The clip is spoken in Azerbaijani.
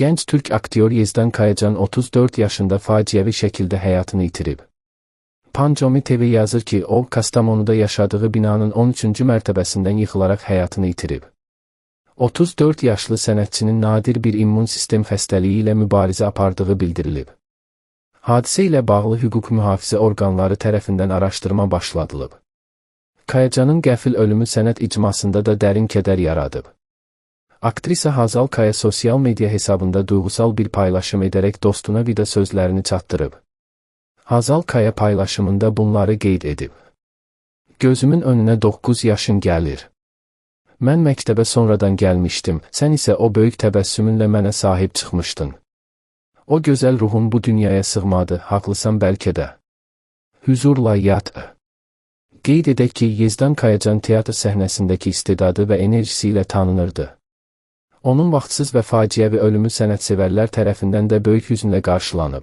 Gənc türk aktyor Yezdan Kayacan 34 yaşında faciəvi şəkildə həyatını itirib. Pancomi TV yazır ki, o, Kastamonuda yaşadığı binanın 13-cü mərtəbəsindən yıxılaraq həyatını itirib. 34 yaşlı sənətçinin nadir bir immun sistem xəstəliyi ilə mübarizə apardığı bildirilib. Hadisə ilə bağlı hüquq mühafizə orqanları tərəfindən araşdırma başladılıb. Kayacanın qəfil ölümü sənət icmasında da dərin kədər yaradıb. Aktrisa Hazal Kaya sosial media hesabında duyğusal bir paylaşım edərək dostuna vida sözlərini çatdırıb. Hazal Kaya paylaşımında bunları qeyd edib. Gözümün önünə 9 yaşın gəlir. Mən məktəbə sonradan gəlmişdim, sən isə o böyük təbəssümünlə mənə sahib çıxmışdın. O gözəl ruhun bu dünyaya sığmadı, haqlısan bəlkə də. Hüzurla yat. Qeyd edək ki, Yezdan Kayacan teatr səhnəsindəki istedadı və enerjisi ilə tanınırdı. Onun vaxtsız və faciəvi ölümü sənətsevərlər tərəfindən də böyük hüznlə qarşılanıb.